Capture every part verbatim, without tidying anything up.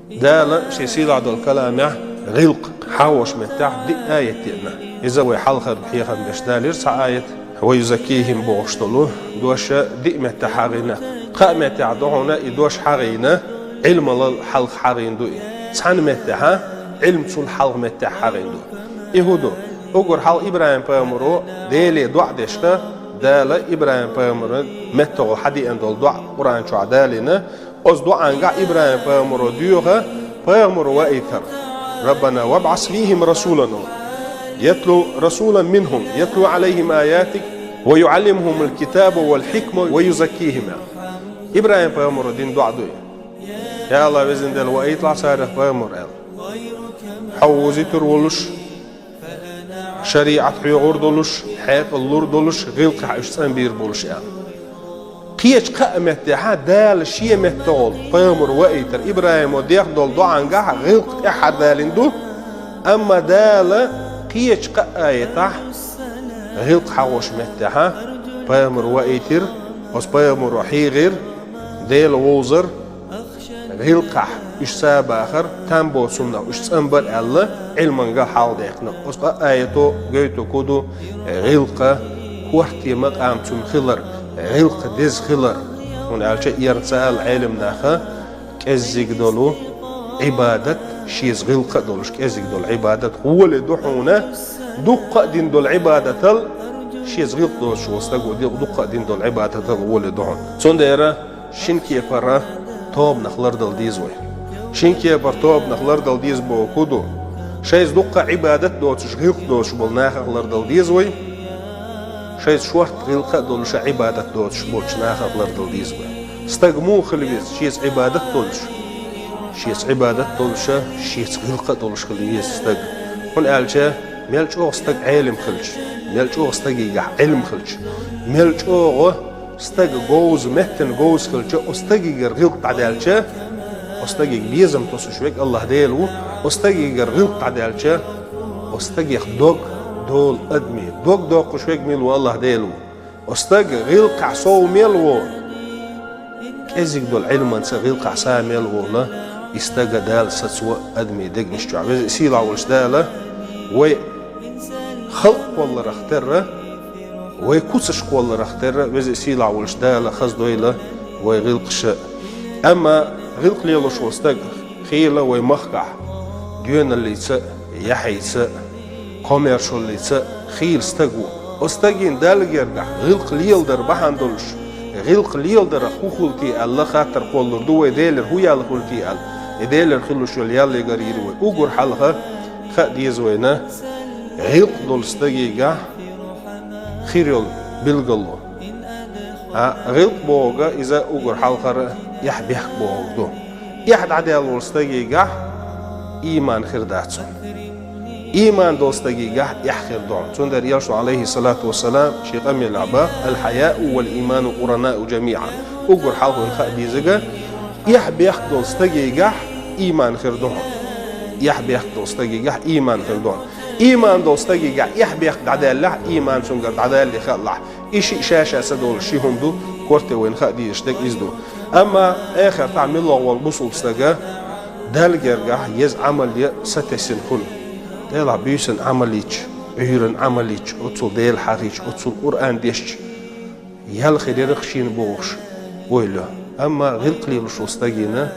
Дала шен сийлахь долу каламехь гӀиллакх хьагӀош меттехь диъ аят деана. Иза вай хьалхара хьехам беш далийра цхьа аят. «Ва юзаккихим» бохуш долу дош диъ меттехь хьагӀийна. Кхаа меттехь ду хьуна и дош хьагӀийна, Ӏилманал хьалха хьагӀийна ду и. Цхьана меттехь, Ӏилманцул хьалха меттехь хьагӀийна ду. И хӀун ду? Уггар хьалха ИбрахӀим-пайхамаро Деле доӀа деш ду, Дала ИбрахӀим-пайхамаран меттахула хьадеана долу доӀа Къуръан чохь далийна, оцу доӀангахь ИбрахӀим-пайхамаро доьху пайхамар ваийтар. «Раббана вабӀас фихим расулан», ятлу, «расулан минхум, ятлу Ӏалайхим аятик, ва юӀаллимухумул китаба вал хьикма ва юзаккихим», аьлла. ИбрахӀим-пайхамаро дина доӀа ду и. «Я АллахӀ, Везан Дела, ваийталахь царах пайхамар», аьлла. «Хьо вузийтур волуш, шариӀат хьоьхур долуш, хьекъал лур долуш, гӀиллакхехь уьш цӀанбийр болуш», аьлла. Кхечу кхаа меттехь Дала шен меттахула пайхамар ваийтар ИбрахӀимо дехна долу доӀангахь гӀиллакх тӀаьххьара далийна ду, амма Дала кхечу кхаа аятехь гӀиллакх хьагӀош меттехь пайхамар ваийтира, оцу пайхамаро хьийгӀира Дела вовзар, гӀиллакхехь уьш ца бахар, там боцу хӀуманах уьш цӀанбар аьлла, Ӏилманга хьалхадаьккхина. Оцу кхаа аято гойтург хӀун ду? ГӀиллакх корта макъам цунна хилар, гӀиллакх деза хилар. ХӀунда аьлча эрна ца аьлла Ӏеламнаха, кӀеззиг долу Ӏибадат шеца гӀиллакх а долуш, кӀеззиг долу Ӏибадат гӀоле ду хьуна, дуккха а дина долу Ӏибадатал шеца гӀиллакх доцуш волу стаго дуккха а дина долу Ӏибадатал гӀоле ду хьуна. Цундела шина кепара тобанах лардала деза вай. Шина кепара тобанах лардала деза бохург хӀун ду? Шайца дуккха а Ӏибадат доцуш, гӀиллакх доцуш болу нахах лардала деза вай. Шайца шортта гӀиллакх а долуш, Ӏибадат доцуш болчу нахах лардала деза вай. Стаг муха хила веза, шеца Ӏибадат долуш? Шеца Ӏибадат долуш, шеца гӀиллакх а долуш хила веза стаг. ХӀунда аьлча мел чӀогӀа стаг Ӏелам хилча, мел чӀогӀа стагехь Ӏилма хилча, мел чӀогӀа стаг говза, меттана говза хилча, оцу стагегара гӀиллакх дӀадаьлча, оцу стаге безам тосуш верг АллахӀ Дела ву, оцу стагегара гӀиллакх дӀадаьлча, оцу стагех дог долу адамийн. Дог доккхуш верг мила ву? АллахӀ Дела ву. Оцу стаг гӀиллакхехь сов мел волу, кӀеззиг долу Ӏилманца гӀиллакхехь сов мел волу, и стаг Дала сацаво адамийн дегнаш чохь. Веза, сийлахь волуш Дала вай халкъ кхолларах терра, вай куцаш кхолларах терра, Веза, сийлахь волуш Дала хаза дойла вай гӀиллакхаш. Амма гӀиллакх лелош волу стаг хийла вай махкахь доьналлица а, яхьица а, комаьршаллица а хийла стаг ву. Оцу стагана Далла гергахь гӀиллакх леладар бахьана долуш, гӀиллакх леладарах хӀун хуьлу те аьлла, хаттар кхоллалур ду вай, Делера хӀун ял хуьлу те аьлла. И Делера хуьлуш йолу ял егар йира вай. Уггар хьалха хаа деза вайна гӀиллакх долу стагегахь хир йолу билгало. А гӀиллакх бохург иза уггар хьалхара эхь-бехк бохург ду. Эхь дӀадаьлла волу стагегахь ийман хир дац цунна. Ийман долу стагегахь эхь хир ду хьуна. Цундела Элчано, Ӏалайхи салату вассалам, шен къамелехь боху: «Аль-хьаяу валь-ийману къуранаъу жамиъан». Уггар хьалха вайна хаа дезарг, эхь-бехк долу стагегахь ийман хир ду хьуна. Эхь-бехк долу стагегахь ийман хир ду хьуна. Ийман долу стагегахь эхь-бехк дӀадаьллехь, ийман цуьнгара дӀадалале хаалахь, и шиъ ша-ша ца долуш ши хӀума ду, корта вайна хаа дезаш дерг иза ду. Амма эхартахь муьлхха волу бусулба стага Далла гергахь еза Ӏамал ян сатесна хуьлу. Делахь буьйсанна Ӏамал йича, Ӏуьйранна Ӏамал йича, оццул Дела хьахийча, оццул Къуръан дешча, ял хир яра-кх шена бохуш ойла йо. Амма гӀиллакх лелош волу стагана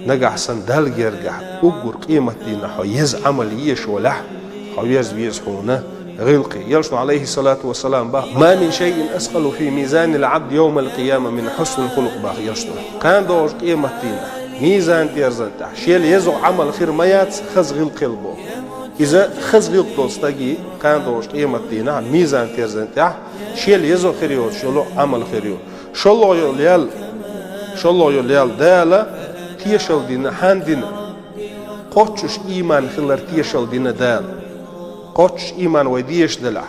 нагахь санна Далла гергахь уггар къематдийнахь хьо еза Ӏамал еш валахь, хьо верза веза хьуна гӀиллакхе. Элчано, Ӏалайхи салату вассалам, боху: «Ма мин шайин аскъалу фи мизанил Ӏабди йовмал къияма мин хьуснил хулукъ», боху Элчано. Кхана догӀучу къематдийнахь мизан-терзан тӀехь шел еза Ӏамал хир ма яц хаза гӀиллакх хилла боху. Иза хаза гӀиллакх долу стаге кхана догӀучу къематдийнахь мизан-терзан тӀехь шел еза хир йоцуш йолу Ӏамал хир ю. ШолгӀа йолу ял, шолгӀа йолу ял Дала тешалла дина, хьанна дина? Кхоччуш ийман хилар тешалла дина Дала. Кхоччуш ийман вай дезаш делахь,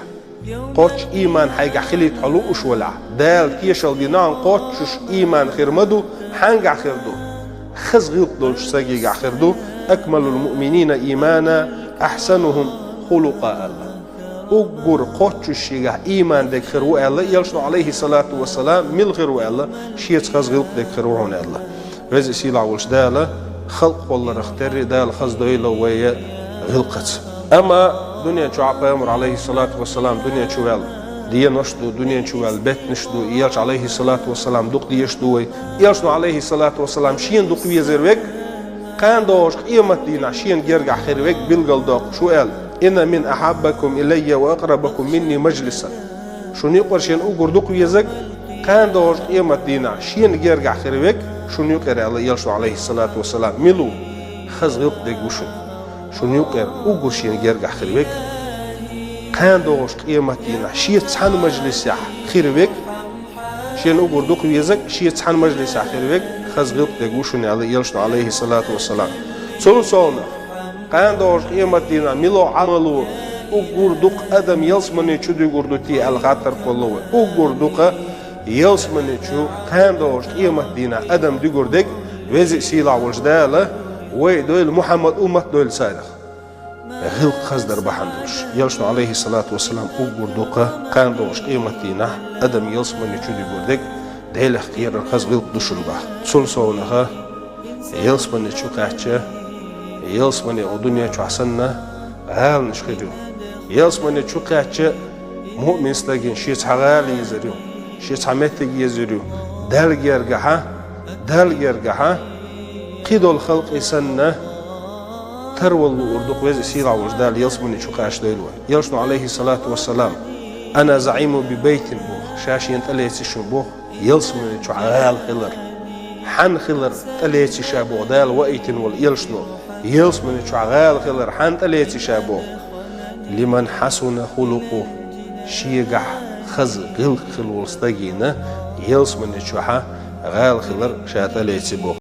кхоччуш ийман хьайгахь хилийта хьо лууш валахь, Дала тешалла дина хьуна кхоччуш ийман хир ма ду, хьангахь хир ду? Хаза гӀиллакх долчу стагегахь хир ду, «акмалул муъминина иймана, ахьсанухум хулукъа», аьлла. Уггар кхоччуш шегахь ийман дерг хир ву аьлла, Элчано, Ӏалайхи салату вассалам, мила хир ву аьлла, шеца хаза гӀиллакх дерг хир ву хьуна аьлла. Веза, сийлахь волуш Дала Халкъ кхолларах терра Дала хаза дойла вай гӀиллакхаца. Амма дуне чу Пайхамар, алейхиссалату вассалам, дуне чу ваьлла денош ду, дуне чу ваьлла беттанаш ду, Элча, алейхиссалату вассалам, дукха дезаш ду вай. Элчано, алейхиссалату вассалам, шена дукха везар вег, кхана догӀаш къематдийнахь шена гергахь хир вег билгал доккхуш ва аьлла. «Инна мин ахьаббакум илайя ва акърабакум минни мажлисан». Шуна юкъара шена уггар дукха везаг, кхана догӀаш къематдийнахь шена гергахь хир вег шуна юкъара, аьлла Элчано, алейхиссалату вассалам. Мила ва? Хаза гӀиллакх дерг ва шуна. Шуна юкъара уггар шена гергахь хир вег, кхана догӀаш къематдийнахь шеца цхьана мажлисехь хир вег, шена уггар дукха везаг, шеца цхьана мажлисехь хир вег хаза гӀиллакх дерг ва шуна, аьлла Элчано, алейхиссалату вассалам. Цул совнах, кхана догӀаш къематдийнахь мила Ӏамал ва уггар дукха адам ялсамани чу дуьгур ду те аьлла хаттар кхолла вай. Уггар дукха ялсамани чу кхана догӀаш къематдийнахь адам дуьгур дерг Веза а сийлахь волча Дала вай дойла, Мухьаммада уммат дойла царех. ГӀиллакх хаза дар бахьан долаш. Элчано, алейхиссалату вассалам, уггар дукха кхана догӀаш къематдийнахь адам ялсамани чу дуьгур дерг Делах кхерар хаза гӀиллакх ду шуна бах. Цул совнаха, ялсамани чу кхаьчча, ялсамани оцу дуне чохь санна гӀаланаш хир ю. Ялсамани чу кхаьчча, муъмин стагана шен цхьа гӀала езар ю, шен цхьа меттиг езар ю. Далла гергахьа, Далла гергахьа, кхин долу халкъе санна, тарвала луур ду-кх Веза а сийлахь волча Дала ялсамани чу кхачадойла вай. Элчано, алейхиссалату вассалам, «Ана заиму би байтин», боху, ша шена тӀелеци шуна боху, ялсамани чохь гӀала хилар. Хьанна хилар тӀелеци ша боху Дала ваийтина волу Элчано, ялсамани чохь гӀала хилар хьанна тӀелеци ша боху? «Лиман хьасуна хулукъу», шегахь хаза гӀиллакх хилла волу стагана ялсамани чохьа гӀала хилар ша тӀелеци боху.